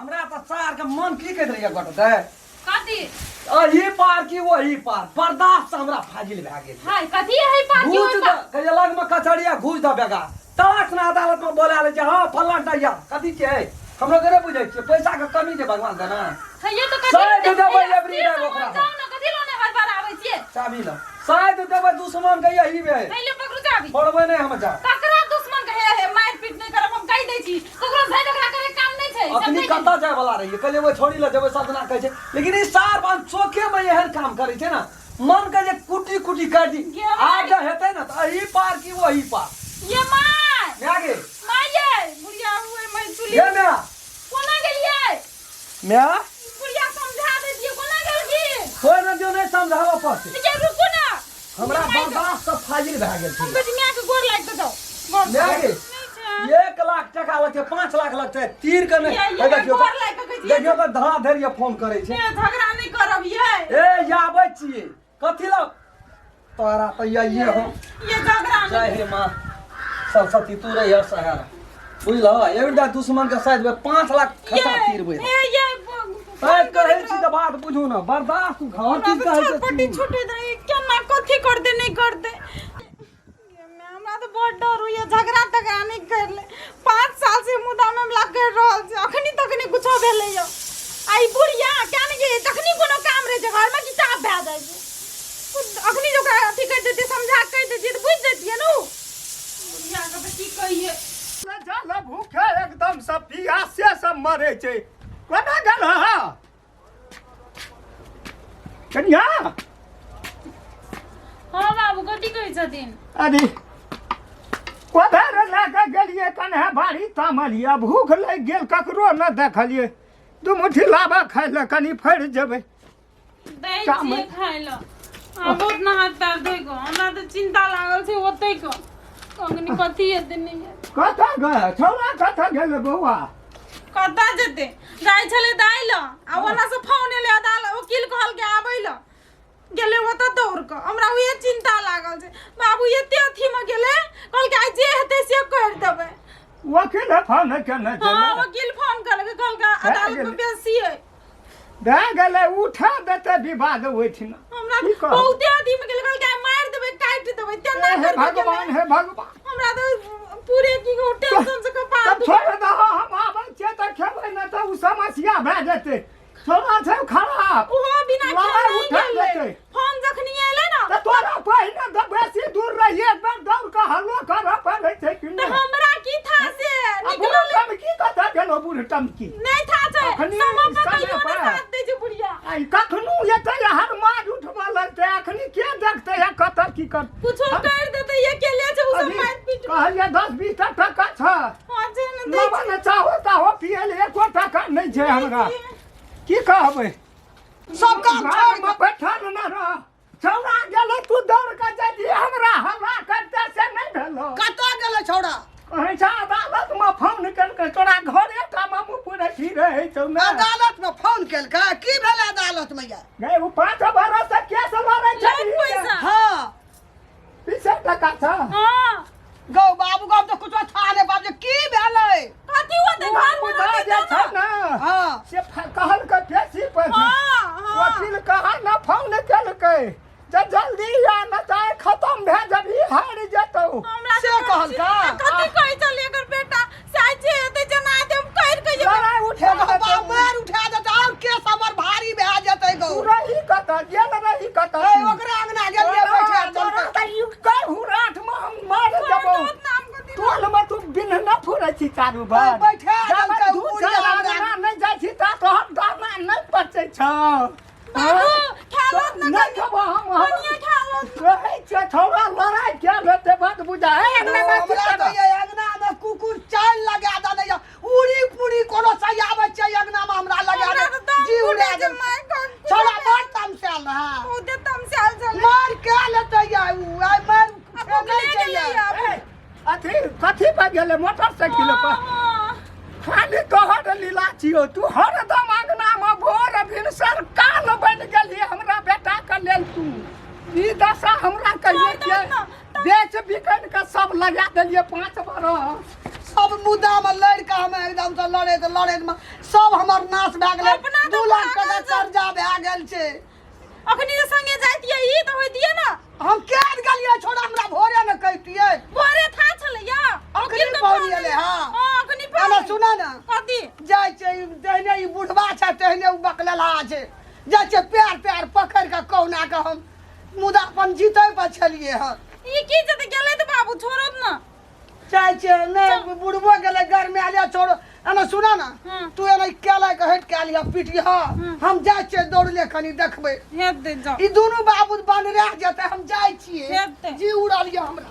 हमरा तऽ सार के मन की कहैत रहैया गोटे दे कथी अही पार की ओही पार बर्दाश्त से हमरा फाजिल भए गेल हाय कथी है पार की घूस ओहि दे पार कहिया लग में कचहरिया घूस दे बेगा तलाक ना अदालत में बोला ले छै हाँ फल्लां टैया कथी छै हमरो के नहि बुझै छियै पैसा के कमी छै भगवान देना हे ये तो कथी साइड देबै एवरी स्थिर डे से ओकरा मन जाउ ना कथी लोने हर बार आबै छियै चाबी ल शायद देबै दुश्मन के यही बे पहिले पकड़ू चाबी छोड़बै नहि हम जा ककरा दुश्मन के हे हे मारि पीट नहि करब हम कहि दै छी ककरो झै झगड़ा करे के काम नहि छै सब अखनी नहि कतऽ जाय वाला रहियै कहलियै ओहि छोड़ी लए जेबै सजना कहै छै लेकिन ई सार बान चौके मे एहन काम करै छै ने मन के जे कुटी कुटी काटि दी गे माय। आब जे हेतै ने तऽ एही पार की ओही पार ये my my गे my ये बुढ़िया हुए मैं चुली गे माय कोना गेलियै माय बुढ़िया समझा दै छियै कोना गेलखिन छोड़ि ने दियौ नहि समझाबऽ पड़तै ये रुकू ना हमरा बर्दाश्त से फाजिल भए गेल हम छै कहै छी मायके गोर लागि कऽ जाउ गोर माय गे नहि छै 1 लाख टका लगतै 5 लाख लगतै तीर के नहि ये, ये, हे देखियौ गोर लागि कऽ कहै छियै। देखियौ तऽ धरा धरि फोन करै छै ये झगड़ा नहि करब ये ए आबै छियै कथी लग तोरा तऽ ये हम ये झगड़ा जय नहि हे माँ सरस्वती तू रही सहारा बुझलह एवरीटा दुश्मन के साइड में 5 लाख खसा ये तीरबै ये ये शायद कहै छी तऽ बात बुझू ने बर्दाश्त हर चीज कहै छै छटपटी छूटैत रही केना कथी करते नहि करते हमरा तऽ बड़ डर होइए झगड़ा तगड़ा नहि कर ले 5 साल से मुद्दा मामला कर रहल छै अखनी तक नहि कुछो भेलैए आ ई बुढ़िया क्या नहि जे तखनी कोनो काम रहै छै घरमे किताब भए जाइ छै अखनी जे ओकरा अथी करि दैतियै समझा कऽ कहि दैतियै तऽ बुझि जैतियै ने उ बुढ़ियाके तऽ की कहियै जल भूखे एकदम सब पियासे सब मरे छै कोना गेल हँ कनिया हँ बाबू कथी कहै छथिन अरे कोदार लए कऽ गेलियै कन्हे बाड़ी तामलियै भूख लागि गेल ककरो न देखलियै दू मुट्ठी लाबा खाय लए कनि फड़ि जेबै दै चावल। छियै खाय लए आ बहुत ना हाथ पैर धोइ कऽ हमरा तऽ चिन्ता लागल छै ओतै कऽ कखनी कथी हेतै नहि हेतै कतऽ गेल छौड़ा कतऽ गेल बौआ कतऽ जेतै जाइ छलै दाइ लए आ ओना से फोन एलै अदालत वकील कहलकै आबै लए गेलै ओतऽ दौड़ कऽ हमरा उहे चिन्ता लागल छै बाबू एते अथीमे गेलै कहलकै आइ जे हेतै से करि देबै वकील फोन केने हँ छलै वकील फोन केलकै कहलकै अदालतमे गेलै। बेसी अइ भए गेलै उठा देतै विवाद ओहिठिना हमरा की कहब? बहुते अथी में गेल कहलकै आइ मारि देबै काटि देबै तेना हे करि कऽ गेलै। भगवान हे भगवान हमरा तऽ पूरे की कहू टेंशन से कपार तब छोड़ दहो हम आबै छियै तऽ खेबै नहि तऽ ओ समस्या भए जेतै छोड़ा छै खराब ओहो बिना लड़ाइ खेले उठा गेलै देतै। फोन जखनी एलै ने तऽ तोरा पहिने तऽ बेसी दूर रहिए एक बेर दौड़ कऽ हल्लो करऽ पड़ै छै कि तऽ नहि हमरा की था से आ निकलल बूढ़ टमकी कतऽ गेलो बूढ़ टमकी नहीं था छै अखनी समय पर समय कहियो पर। नहि साथ दै छै बुढ़िया आइ कखनो एतै हर माज उठबऽ लगतै अखनी के देखतै आ कतऽ की कर कुछो कर देतै अकेले छै उ सब मारि पीट कहलियै 10 20 टा टका छ हां छै ने दै लबन चाहो ताहो पियै लए एको टका नहि छै हमरा की कहबै सब काम छोड़ घरमे बैठल न रह छौड़ा गेलै तू दौड़ कऽ जैती हमरा हल्ला करते से नहि भेलो कतऽ गेलै छौड़ा कहै छै अदालतमे फोन केलकै तोरा घरे टा मे मुँह पूरे रहै छौ ने अदालत में फोन केलकै की भेलै अदालत में यार गए ओ 5 बरस से केस लड़ै छै लग पैसा हाँ पीछे टका छ हां गौ बाबू गौ तऽ कुछो था ने बाप जे की भेलै कथी होतै घर में मुदा रहतै जे तब छै ने ने हाँ से कहलकै बेसी पैसा हां हां वकील कहा न फोन केलकै जे जल्दी आ न तऽ खत्म भए जबही हारि जेतौ हमरा से कहलका? कथी कहै छलै एकर बेटा साइ जे हेतै जना देम करि के जेबै लड़ाइ उठा गौ देतौ बाप मारि उठा देतै और केस हमर भारी भए जेतै गौ तू रही कतऽ गेल रही कतऽ ए, ओकरा अंगना गेलियै बैठा तोरा देलकै तऽ ई कहू रात मे हम मार देबौ बहुत नाम कथी टोल मे तू बिन न फुरै छी चारू बार बैठा जब देलकै दू उड़ि चारि गेल हमरा। अंगना नहि जाइ छी ता तोहर दाना नहि पचै छौ बाबू खेलत न नहि खेबो हम हम कनिए खेलत कहै छै छौड़ा लड़ाइ कए लेतै बात बुझा हे अंगना मे की हमरा तऽ करब? ये अंगना में कुकुर चाल लगा देने ये उड़ी पुड़ी कोनो सही आबै छै अंगना में हमरा लगा हमरा दे तऽ दम जी उड़ा फूटै छै दे माय कन छौड़ा बड़ तमसायल रहै बहुते तमसायल छलै मार के लेतै ये उ आइ मार आ भुखले गेलै आब ए, अथी कथी पर गेलै मोटरसाइकिल पर हँ, खाली तोहर लीला छियौ तू हरदम अंगना मे भोर भिनसर काल बनि गेलही हमरा बेटा के लेल तू ई दशा हमरा कहिए के बेच बिकन के सब लगा देलियै 5 बरस सब मुद्दा में लड़ के हम एकदम से लड़ैत लड़ैत में सब हमर नाश भए गेलै। अपना तऽ 2 लाख पागल टका छै। कर्जा भए गेल छै। अखनी जे संगे जाइतियै ई तऽ होइतियै ने। हम केहन गेलियै छोड़ा, हमरा भोरे ने कहितियै। भोरे था छलैया। अखनी पहुँच गेलै, हाँ। हाँ, अखनी एना पहुँच। सुना ने। कथी? जाइ छै, जहने ई बुढ़बा छै तेहने ओ बकलेलहा छै। जाइ छै पैर पैर पकड़ि कऽ कहुना कऽ हम मुदा अपन जीतै पर छलियै हँ। ई की जेतै गेलै तऽ बाबू छोड़त ने। जाइ छै नहि, बुढ़बो गेलै गरमे आलिया छोड़ो। एना सुना ने। तू एना केला के हटि के आलिया पीटिह, हम जाइ छियै दौड़ले, कनि देखबै। हेतै, जाओ। ई दुनू बाबू बनरा जेतै, हम जाइ छियै। हेतै। जी उड़ल यऽ हमरा।